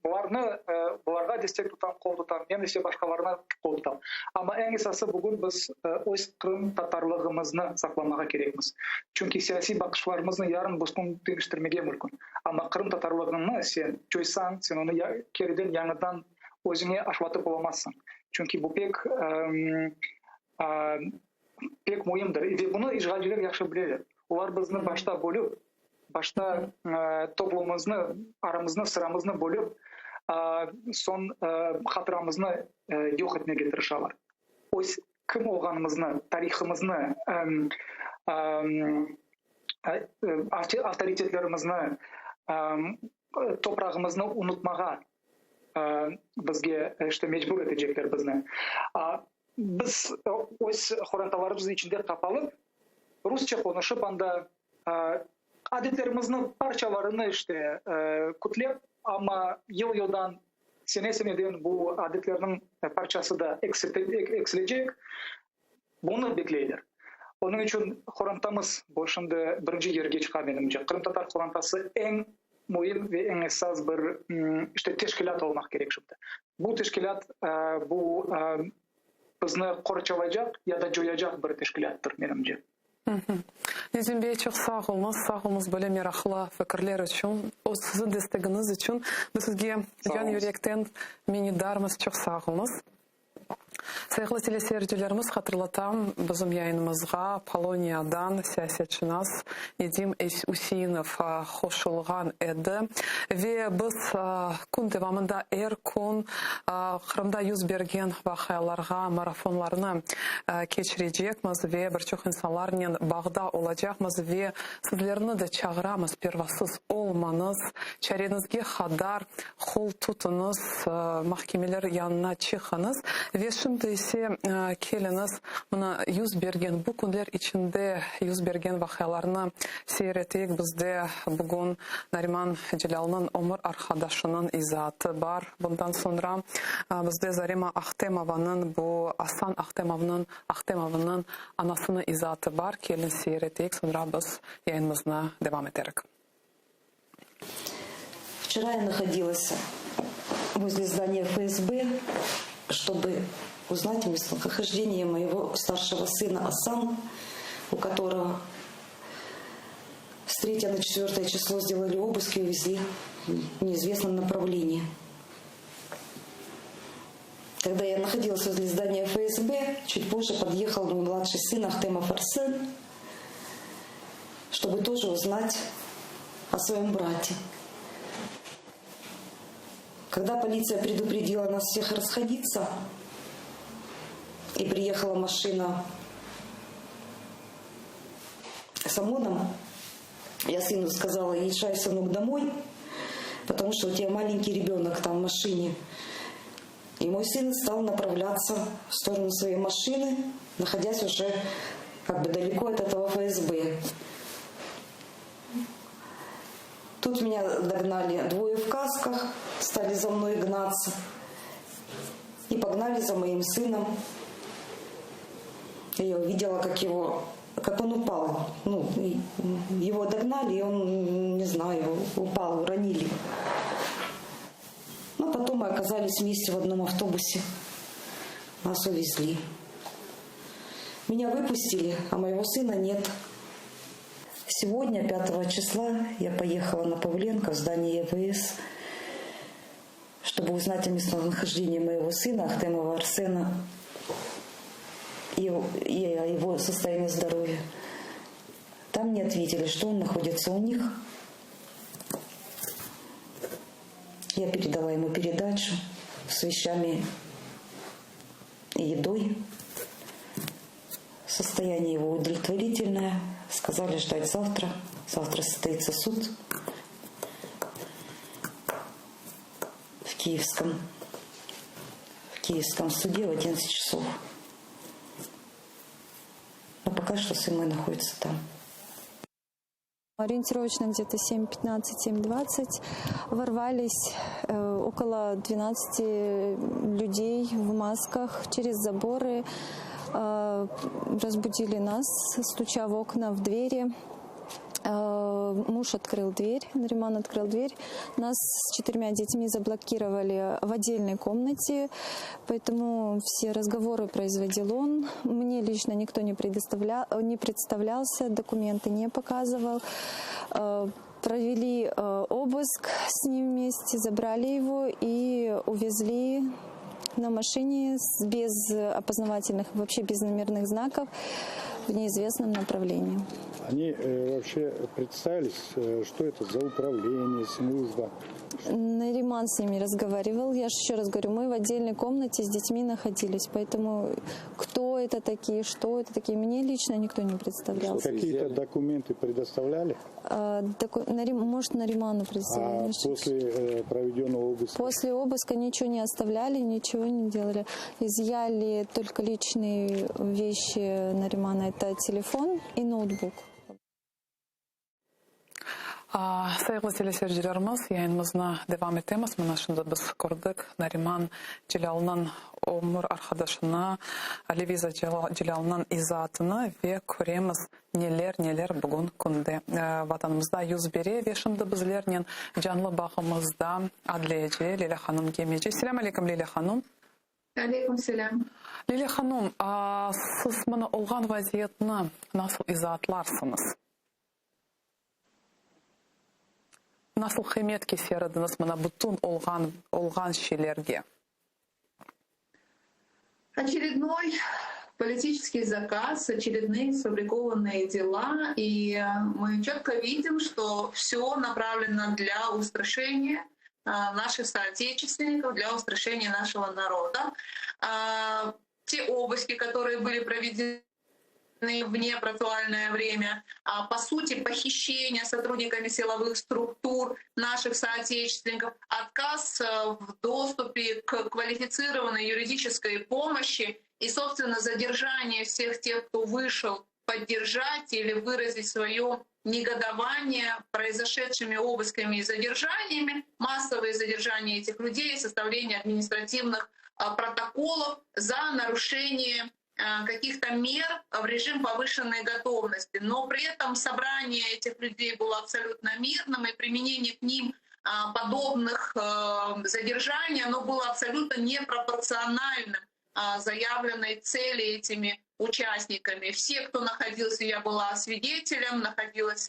bularnı, bularğa destek tutam, qol tutam, men ise başqalarına qol tutam. Amma eñ esası bugün biz öz qırımtatarlığımıznı saqlamağa kerekmiz. Çünki siyasiy baqışlarımıznı yarın buzkün deñiştirmege mümkün. Amma qırımtatarlığıñnı sen coysañ, sen onı keriden yañıdan özüñe aşlatıp olamazsıñ. Çünki bu pek pek müimdir. Ve bunı işğalciler yahşı bileler. Olar bizni başta bölüp, başta toplumımıznı, aramıznı, sıramıznı bölüp, soñ hatıramıznı yoq etmege tırışalar. Öz kim olğanımıznı, tarihımıznı, avtoritetlerimizni, toprağımıznı unutmağa bizge işte mecbur etecekler bizni. Biz öz qorantalarımız içinde qapalıp, rusça qonuşıp, anda adetlerimizni parçalarını işte kütlep, amma yıl-yıldan, sene-seneden bu adetlerniñ parçası da eksilecek, bunı bekleyler. Onıñ içün qorantamız bu şimdi birinci yerge çıqa menimce. Qırımtatar qorantası eñ müim ve eñ esas bir işte teşkilât olmaq kerek şimdi. Bu teşkilât bu bizni qorçalaycaq ya da coyacaq bir teşkilâttır, menimce. Nedim bey, çoq sağ oluñız, sağ oluñız böyle meraqlı fikirler içün, öz siziñ destegiñiz içün. Biz sizge can yürekten minnetdarmız, çoq sağ oluñız. Sayğılı teleseyircilerimiz, hatırlatam, bizim yayınımızğa Poloniyadan siyasetşınas Nedim Üseinov qoşulğan edi ve biz kün devamında er kün Qırımda yüz bergen vaqialarğa marafonlarnı keçirecekmiz ve bir çoq insanlarnen bağda olacaqmız ve sizlerni de çağıramız, pervasız olmañız, çareñizge qadar qol tutuñız, mahkemeler yanına çıqıñız. Ve şimdi ise keliñiz, mına yüz bergen, bu künler içinde yüz bergen vaqialarnı seyir eteyik. Bizde bugün Nariman Celâlnıñ ömür arqadaşınıñ izaatı bar. Bundan soñra bizde Zarema Ahtemovanıñ, bu Asan Ahtemovnıñ, Ahtemovnıñ anasınıñ izaatı bar. Keliñ seyir eteyik, soñra biz yayınımıznı devam eterik. Вчера я находилась возле здания ФСБ, чтобы узнать местонахождение моего старшего сына Асан, у которого с 3 на 4 число сделали обыск и увезли в неизвестном направлении. Когда я находилась возле здания ФСБ, чуть позже подъехал мой младший сын Ахтемов Арсен, чтобы тоже узнать о своем брате. Когда полиция предупредила нас всех расходиться, и приехала машина с ОМОНом, я сыну сказала, езжай, сынок, домой, потому что у тебя маленький ребенок там в машине. И мой сын стал направляться в сторону своей машины, находясь уже как бы далеко от этого ФСБ. Тут меня догнали двое в касках, стали за мной гнаться и погнали за моим сыном. И я увидела, как его, как он упал. Ну, его догнали, и он, не знаю, упал, уронили. Но потом мы оказались вместе в одном автобусе. Нас увезли. Меня выпустили, а моего сына нет. Сегодня, 5 числа, я поехала на Павленко в здание ЕВС, чтобы узнать о местонахождении моего сына Ахтемова Арсена и о его состоянии здоровья. Там мне ответили, что он находится у них. Я передала ему передачу с вещами и едой. Состояние его удовлетворительное. Сказали ждать завтра. Завтра состоится суд в Киевском, в Киевском суде в 11 часов. Но пока что сын мой находится там. Ориентировочно где-то 7.15, 7.20 ворвались э, около 12 людей в масках через заборы, э, разбудили нас, стуча в окна, в двери. Э, муж открыл дверь, Нариман открыл дверь. Нас с четырьмя детьми заблокировали в отдельной комнате, поэтому все разговоры производил он. Мне лично никто не, предоставлял, не представлялся, документы не показывал. Э, провели э, обыск с ним вместе, забрали его и увезли на машине без опознавательных, вообще без номерных знаков. в неизвестном направлении. Они э, вообще представились, э, что это за управление, служба? Нариман с ними разговаривал. Я же еще раз говорю, мы в отдельной комнате с детьми находились, поэтому кто это такие, что это такие, мне лично никто не представлялся. Какие-то документы предоставляли? А, доку... Нарим... Может, Нариману представляли. А после э, проведенного обыска? После обыска ничего не оставляли, ничего не делали. Изъяли только личные вещи Наримана. Это телефон и ноутбук. Sayğılı teleseyircilerimiz, yayınımıznı devam etemiz. Mına şimdi biz kördik Nariman Celâlnıñ ömür arqadaşını, Leviza Celâlnıñ izaatını ve köremiz, neler, neler bugün künde Vatanımızda yüz bere. Ve şimdi bizlernen canlı bağımızda adliyeci Lilâ hanım Gemeci. Selâm aleyküm, Lilâ hanım. Aleyküm selâm. Lilâ hanım, siz mına olğan vaziyetni nasıl izaatlarsıñız? Nasıl qıymet keser ediñiz mına bütün olğan olğan şeylerge? Очередной политический заказ, очередные сфабрикованные дела. И мы четко видим, что все направлено для устрашения наших соотечественников, для устрашения нашего народа. Те обыски, которые были проведены в непроцессуальное время, а, по сути, похищение сотрудниками силовых структур наших соотечественников, отказ э, в доступе к квалифицированной юридической помощи и, собственно, задержание всех тех, кто вышел поддержать или выразить свое негодование произошедшими обысками и задержаниями, массовые задержания этих людей, составление административных а, протоколов за нарушение а, каких-то мер в режим повышенной готовности. Но при этом собрание этих людей было абсолютно мирным, и применение к ним а, подобных задержаний, оно было абсолютно непропорциональным заявленной цели этими участниками. Все, кто находился, я была свидетелем, находилась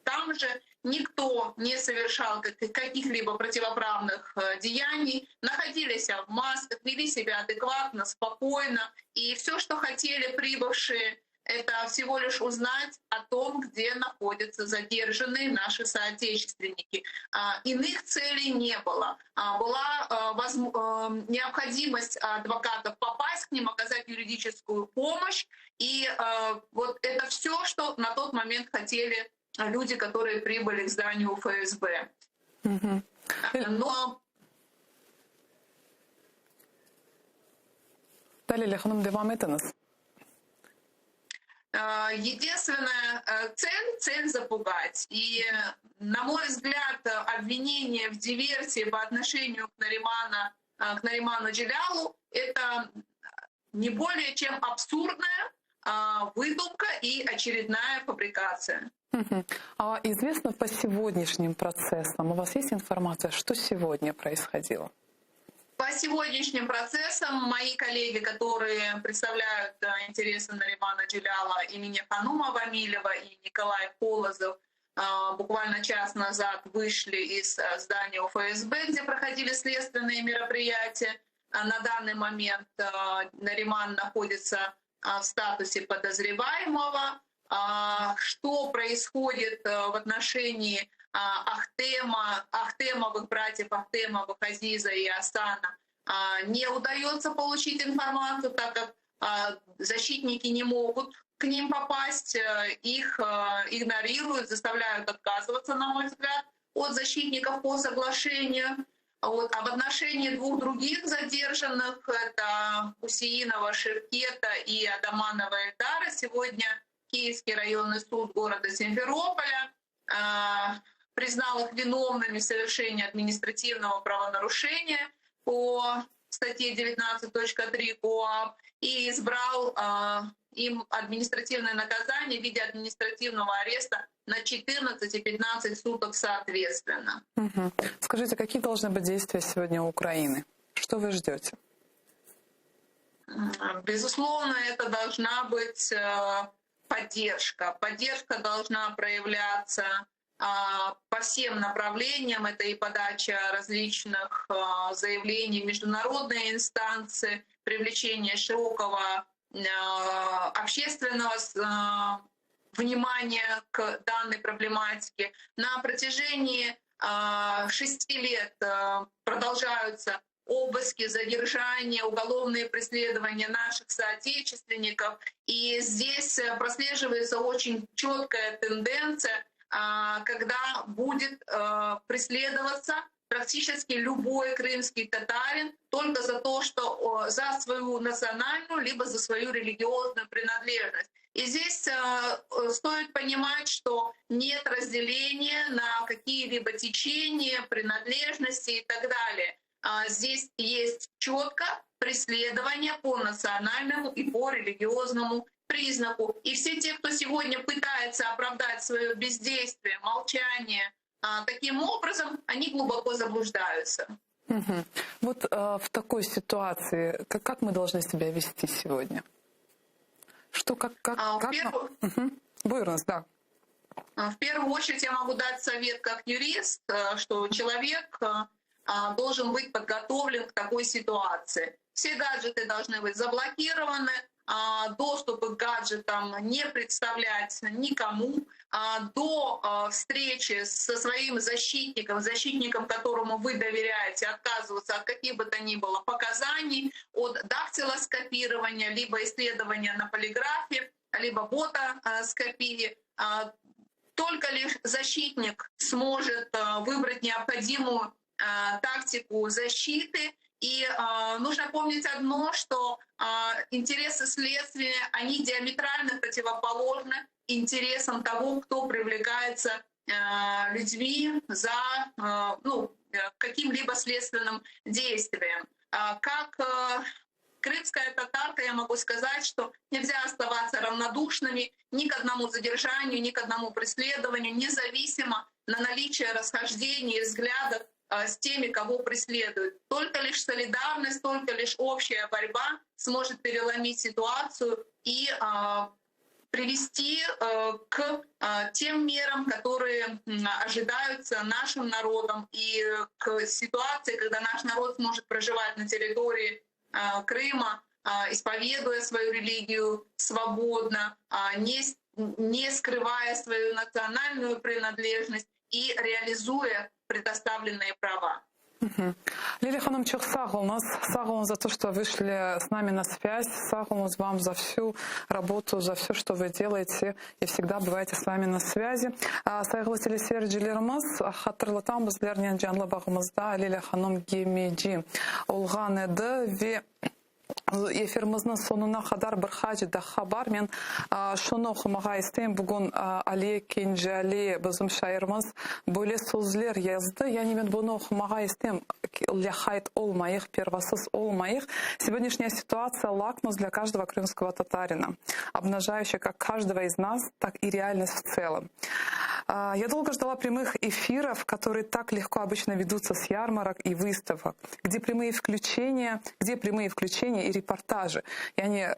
там же, никто не совершал каких-либо противоправных э, деяний, находились в масках, вели себя адекватно, спокойно. И все, что хотели прибывшие, это всего лишь узнать о том, где находятся задержанные наши соотечественники. А, иных целей не было. А, была э, э, необходимость адвокатов попасть к ним, оказать юридическую помощь. И вот это все, что на тот момент хотели люди, которые прибыли к зданию ФСБ. Угу. Но Lilâ hanım, devam etiñiz. Э, единственная э, цель — цель запугать. И, на мой взгляд, обвинение в диверсии по отношению к, Наримана, э, к Нариману Джелялу — это не более чем абсурдная выдумка и очередная фабрикация. А известно по сегодняшним процессам, у вас есть информация, что сегодня происходило? По сегодняшним процессам мои коллеги, которые представляют э, интересы Наримана Джеляла, имени Ханума Вамилева и Николай Полозов, э, буквально час назад вышли из э, здания ФСБ, где проходили следственные мероприятия. На данный момент Нариман находится в статусе подозреваемого. Что происходит в отношении Ахтема, Ахтемовых братьев Ахтемовых, Азиза и Асана, не удается получить информацию, так как защитники не могут к ним попасть, э, их э, игнорируют, заставляют отказываться, на мой взгляд, от защитников по соглашению. Вот. А в отношении двух других задержанных, это Усеинова Шевкета и Адаманова Эльдара, сегодня Киевский районный суд города Симферополя э, признал их виновными в совершении административного правонарушения по статье 19.3 КоАП и избрал э, им административное наказание в виде административного ареста на 14 и 15 суток соответственно. Угу. Скажите, какие должны быть действия сегодня у Украины? Что вы ждете? Безусловно, это должна быть э, поддержка. Поддержка должна проявляться а, по всем направлениям. Это и подача различных а, заявлений в международные инстанции, привлечение широкого Общественного внимания к данной проблематике. На протяжении шести лет продолжаются обыски, задержания, уголовные преследования наших соотечественников. И здесь прослеживается очень четкая тенденция, когда будет преследоваться практически любой крымский татарин только за то, что за свою национальную либо за свою религиозную принадлежность. И здесь стоит понимать, что нет разделения на какие-либо течения, принадлежности и так далее. Здесь есть четко преследование по национальному и по религиозному признаку. И все те, кто сегодня пытается оправдать свое бездействие, молчание, таким образом, они глубоко заблуждаются. Угу. Вот э, в такой ситуации, как, как мы должны себя вести сегодня? Что, как, как, а, как перв... нам? Угу. Buyurıñız, да. В первую очередь я могу дать совет как юрист, э, что человек э, а, должен быть подготовлен к такой ситуации. Все гаджеты должны быть заблокированы, а, доступы к гаджетам не представлять никому. А, до встречи со своим защитником, защитником, которому вы доверяете, отказываться от каких бы то ни было показаний, от дактилоскопирования, либо исследования на полиграфе, либо ботоскопии. Только лишь защитник сможет выбрать необходимую тактику защиты. И э, нужно помнить одно, что э, интересы следствия, они диаметрально противоположны интересам того, кто привлекается э, людьми за э, ну, каким-либо следственным действием. Э, как э, крымская татарка, я могу сказать, что нельзя оставаться равнодушными ни к одному задержанию, ни к одному преследованию, независимо на наличие расхождений взглядов с теми, кого преследуют. Только лишь солидарность, только лишь общая борьба сможет переломить ситуацию и привести к тем мерам, которые ожидаются нашим народом, и к ситуации, когда наш народ сможет проживать на территории Крыма, исповедуя свою религию свободно, не, не скрывая свою национальную принадлежность и реализуя предоставленные права. Лилия hanım, çoq sağ oluñız. Sağ oluñız за то, что вышли с нами на связь. Sağ oluñız вам за всю работу, за все, что вы делаете. И всегда бываете с вами на связи. Sayğılı teleseyircilerimiz, hatırlatam bizlernen canlı bağımızda Lilâ hanım Gemeci olğan edi ve Efirimizniñ soñuna qadar bir qaç daqqa bar. Men şunı oqumağa isteyim, bugün Ali Kenjali, bizim şairimiz, böyle sözler yazdı. Yani men bunı oqumağa isteyim, Lâqayt olmayıq, pervasız olmayıq. Сегодняшняя ситуация лакмус для каждого крымского татарина, обнажающая как каждого из нас, так и реальность в целом. Я долго ждала прямых эфиров, которые так легко обычно ведутся с ярмарок и выставок, где прямые включения, где прямые включения и репортажи. Yani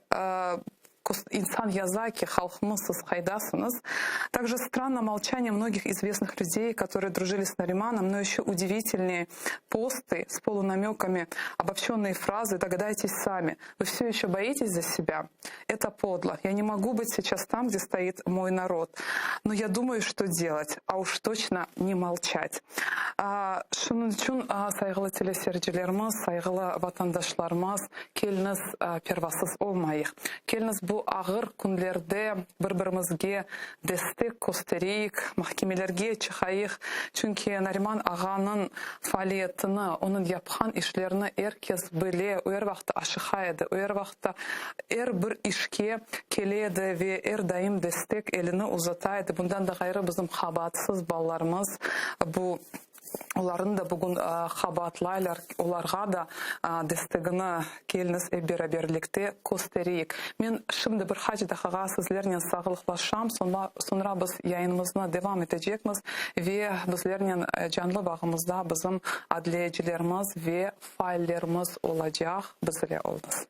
insan yaza ki, halqımız siz qaydasıñız. Также странно молчание многих известных людей, которые дружили с Нариманом, но еще удивительнее посты с полунамеками, обобщенные фразы «догадайтесь сами». Вы все еще боитесь за себя? Это подло. Я не могу быть сейчас там, где стоит мой народ. Но я думаю, что делать, а уж точно не молчать. Şunıñ içün, sayğılı teleseyircilerimiz, sayğılı vatandaşlarımız, keliñiz pervasız olmayıq. Keliñiz bu ağır künlerde bir-birimizge destek köstereyik, mahkemelerge çıqayıq, çünki Nariman ağanıñ faaliyetini, onıñ yapqan işlerini er kes bile, o er vaqıt aşıqa edi, o er vaqıt er bir işke kele edi ve er daim destek elini uzata edi. Bundan da ğayrı bizim qabaatsız balalarımız bu Olarnı da bugün qabaatlaylar, olarğa da destegini keliñiz ep beraberlikte köstereyik. Men şimdi bir qaç daqiqa sizlernen sağlıqlaşam, soñra biz yayınımıznı devam etecekmiz ve bizlernen canlı bağımızda bizim adliyecilerimiz ve faallerimiz olacaq. Biz ile oluñız.